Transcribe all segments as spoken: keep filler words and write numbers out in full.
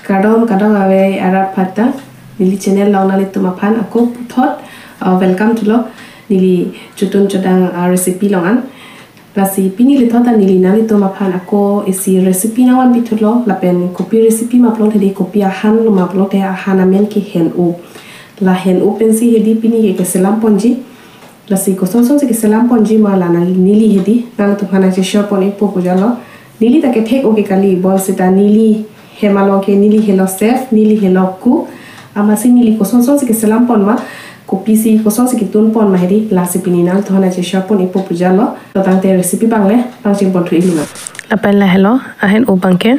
Kardom kadokave arat aphanta, neli channel along nanglitum aphan ako puthot, uh, welcome thulo, neli chotun chodang, uh, recipe along an. Lasi pini lithot ta neli nanglitum aphan ako isi recipe nangvanpi thulo, lapen kopi recipe ma pulote hedi, kopi ahan lo ma pulote ahan amen ke hen-up. La hen-up pensi hedi pini ke keselam ponji. Lasi kosonson si keselam ponji ma la nang neli hedi nanglitum aphan nangcheshare pon-ikpo pu jalo. Neli ta kethek-o ke kali, bonsita neli hem along ke neli helo chef, neli helo cook. Amatsi neli kosonson si keselam pon ma, kopisi kosonsi ketun pon ma hedi, lasi pini nanglitum aphan nangcheshare pon-ikpo pu jalo. To tangte recipe abang le pangcheng pon thu-ik lima. Lapen lahelo ahen-up abang ke,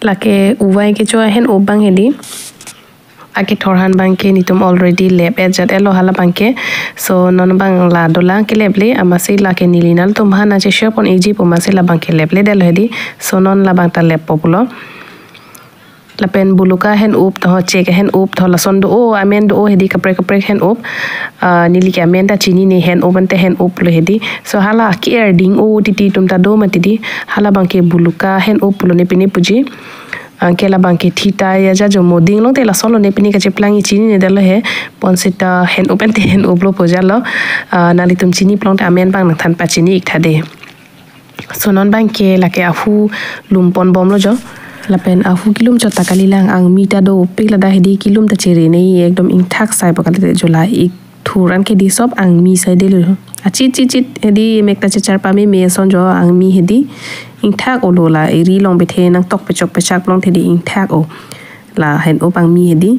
lake uvai kecho ahen-up abang hedi. Akethor ahan abang ke netum already lep-et jat-et lo hala abang ke. So non abang la dolang keleple, amatsi lake neli nanglitum aphan nangcheshare pon-ikji pu amatsi labang ke lepledetlo hedi. So non labang ta leppo pulo. Lapen buluka hen-up to, chek hen-up to, lason do-o, amen do-o hedi, kaprek kaprek hen-up. Ah, neli ke amen ta chinine, hen-up ante hen-up lo hedi. So hala ke-er ding-o titi atum ta do mati di. Hala abang ke buluka hen-up pulo ne pine puji. Anke labang ke thita ya ja jo, mo ding along te lason lo ne pine kacheplang-i, chininedetlo he. Bonsita hen-up ante hen-up lo pu jalo. Ah, nanglitum chini pulote amen abang nangthan pachini-ik tha de. So non abang ke lake ahu lum pon bomlo jo. Lapen ahu kilum chot ta kalilang, angmi ta dopik, ladak hedi kilum ta chere nei, ekdom ingthak sai pu kalite jo, la ik thur an ke di sob angmi sai delo. Achit chit chit hedi, mek ta chechar pameme ason jo angmi hedi. Ingthak-o lo, la eri along bethe nangtok pechok pechak pulote hedi ingthak-o. La hen-up angmi hedi.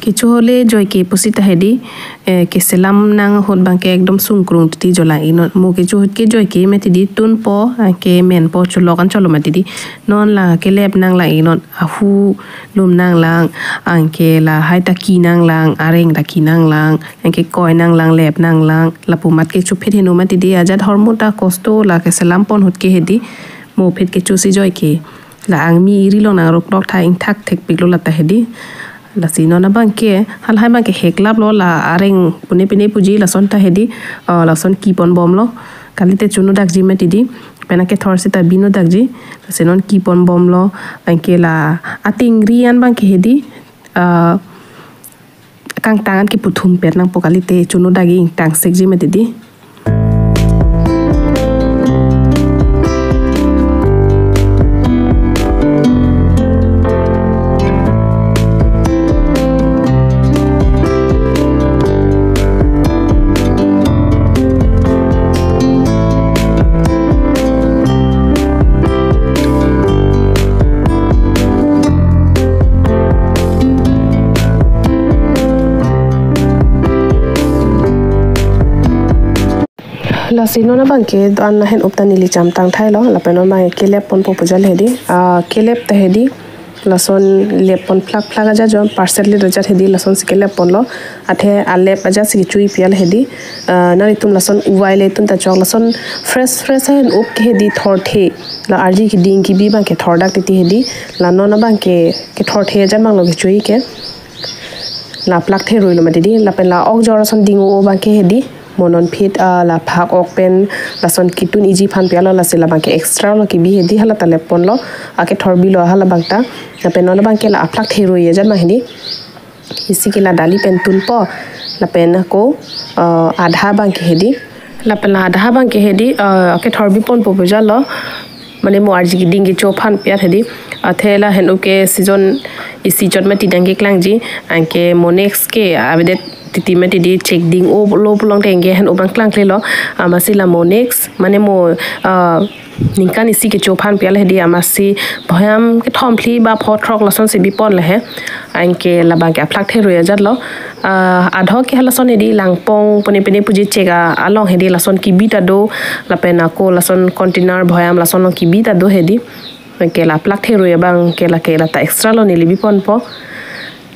Kecho ahut le joike pusita hedi, eh, keselam nang ahut abang ke ekdom sungkrung titi jo, lang-iknon. Mo kecho ahut ke joike mati di, tunpo, anke menpo, cholok an cholo mati di. Non la kelep nang, lang-iknon. Ahu lum nanglang, anke lahai ta ki nanglang, areng ta ki nanglang, anke koi nanglang, lep nanglang. Lapu amat ke chophet heno mati di, ajat hormu ta kosto, la keselam pon ahut ke hedi. Mo aphi kecho si joike. La angmi eri along nangruk lok tha, ingthak thekpik lo lata hedi. Lasi non abang ke, halahai abang ke heklap lo, la areng pune pine puji lason ta hedi, ah, lason ki pon bomlo. Kalite chono dakji mati di, pen akethor sita bino dakji. Lasi non ki pon bomlo, anke la atingri an abang ke hedi, ah, kangtang an ke puthum pet nangpo, kalite chono dakji, ingtang sekji mati di. Lasi non abang ke do-an ahen-up ta neli cham tang thailo, lapen non abang ke lep ponpo pu jal hedi. Ah, kelep ta hedi, lason lep pon phlak phlak ajat jo, parcel le ajat hedi, lason si kelep ponlo. Athe alep ajat si kechui pial hedi. Ah, nanglitum lason uvai le tun ta chok, lason fresh fresh ahen-up ke hedi thorthe. La arji keding kebi abang ke thordak titi hedi. La non abang ke, kethorthe ajat abang lo kechui ke. La plak theroi lo mati di, lapen la ok jor ason ding-o abang ke hedi. Mo non aphi, ah, la phak ok pen lason ketun iji aphan pialo, lasi labang ke extra lo kebi hedi, hala ta lep ponlo, akethor bilo hala abang ta. Lapen non abang ke la aplak theroi ajat abang hedi. Isi ke la dali pen tunpo, lapen ako, ah, adha abang ke hedi. Lapen la adha abang ke hedi, ah, akethor bi ponpo pu jalo. Mane mo arji keding kecho aphan piat hedi. Athe la hen-up ke season isi chot mati dang keklangji. Anke mo next ke avedet titi mati di, chek ding-o lo pulote anke hen-up abang klangkle lo. Amatsi la mo next, mane mo, ah, ningkan isi kecho aphan pial hedi, amatsi boyam kethom phli ba pho throk lason si bi ponlo he. Anke labang ke aplak theroi ajat lo. Ah, adhok ke halason hedi, langpong pune pine puji chek a-, along hedi lason kebi ta do, lapen ako lason container boyam lason along kebi ta do hedi. Anke la plak theroi abang ke lake lata extra lo neli bi ponpo.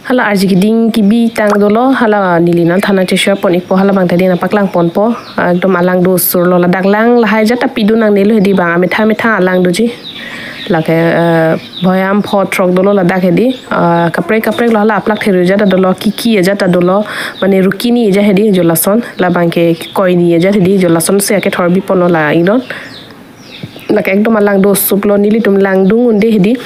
Hala arji keding kebi tang dolo, hala neli nangthan nangcheshare pon-ikpo, hala abang ta hedi nangpaklang ponpo. Ah, ekdom alang do sur lo, ladak lang lahai ajat ta pidun nangnelo hedi, bang ametha ametha alang doji. Lake, eh, boyam pho throk dolo ladak hedi. Ah, kaprek kaprek lo, hala aplak theroi ajat ta dolo, ki ki ajat ta dolo. Mane rukini ajat hedi jo lason, labang ke koini ajat hedi jo lason si akethor bi ponlo, lang-iknon. Lake ekdom alang do sup lo, nelitum langdun un-e hedi.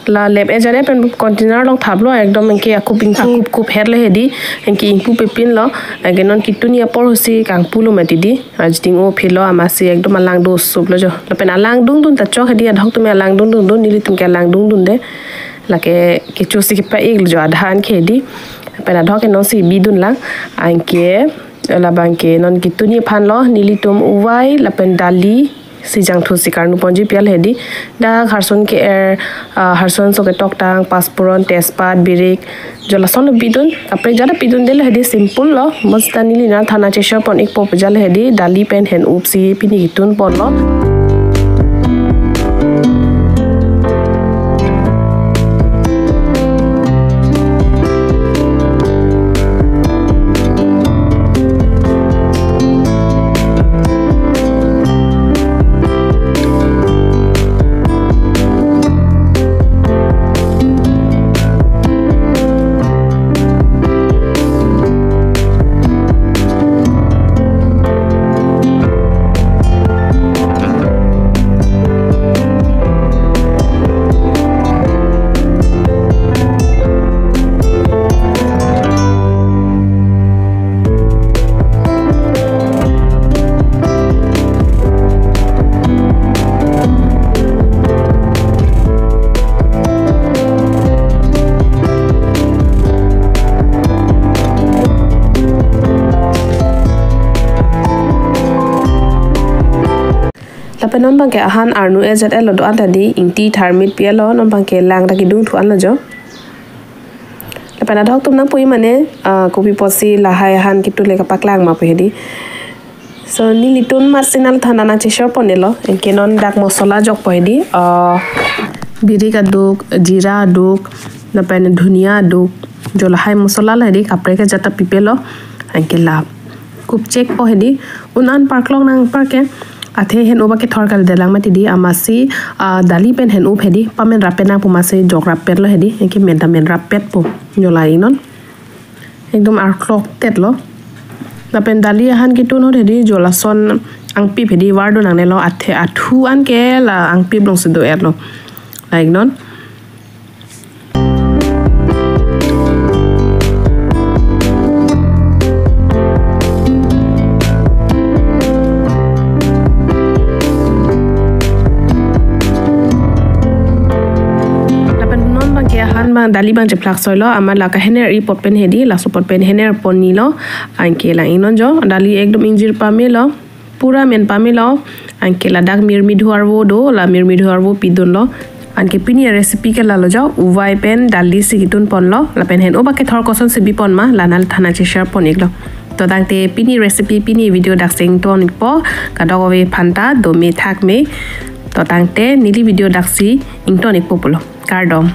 La lep ejare pen container along thaplo, ekdom anke akup ingpu, akup kup herlo hedi, anke ingpupe pinlo, anke non kitun apor husi kangpulo mati di, ajiting o philo amatsi ekdom alang do suplo jo. Lapen alang dungdun ta chok hedi, adhok tumi alang dungdun do, nelitum ke alang dungdunde. Lake kecho si kepa-iklo jo adhan ke hedi. Lapen adhok ke non si bidunlang, anke labang ke non kitun aphanlo, nelitum uvai lapen dali si jangthu si karnu ponji pial hedi. Dak harson ke-er, ah, harson so ketoktang, pasphuron, tejpat, birik, jo lason bidun, kaprek jada bidundelo hedi, simple lo. Mo sita neli nangthan cheshare pon-ikpo pu jale hedi, dali pen hen-up si pini kitun ponlo. Lapen non abang ke ahan arnu ejat elo do-an ta di, ingti tharmit pialo, non abang ke lang ta kedungthu anlo jo. Lapen adhok atum nangpu-i mane, ah, kopi apotsi lahai ahan kitun le kapaklang ma pu hedi. So nelitum matsi nangthan nangcheshare ponnelo, anke non dak mosola jokpo hedi, ah, birik aduk, jira aduk, lapen dhuniya aduk, jo lahai mosola la hedi, kaprek ke jata pipelo, anke la kupchekpo hedi, un-an parklong nang parke, athe hen-up akethor kalidelang mati di, amatsi, ah, dali pen hen-up hedi, pamen rappet nangpo amatsi jok rappetlo hedi, anke men ta men rappetpo, jo la ingnon. Ekdom arklok tetlo. Lapen dali ahan kitun ahut hedi, jo lason angpip hedi vardun nangnelo, athe athu anke la angpip alongsi do-etlo. La ingnon. Lapen non abang ke ahan abang dali abang chephlak soilo, amat la kahener-i apot pen hedi, laso apot pen hener ponnelo, anke la ingnon jo, dali ekdom ingjir pamelo, pura men pamelo, anke ladak mirmidhu arvo do, la mirmidhu arvo pidunlo. Anke pini recipe ke lalo jo, uvai pen dali si kitun ponlo, lapen hen-up akethor kosonsi bipon ma, la nangthan cheshare pon-iklo. To tangte pini recipe, pini video daksi ington-ikpo, kadokave aphanta dome thakme. To tangte neli video daksi ington-ikpo pulo. Kardom.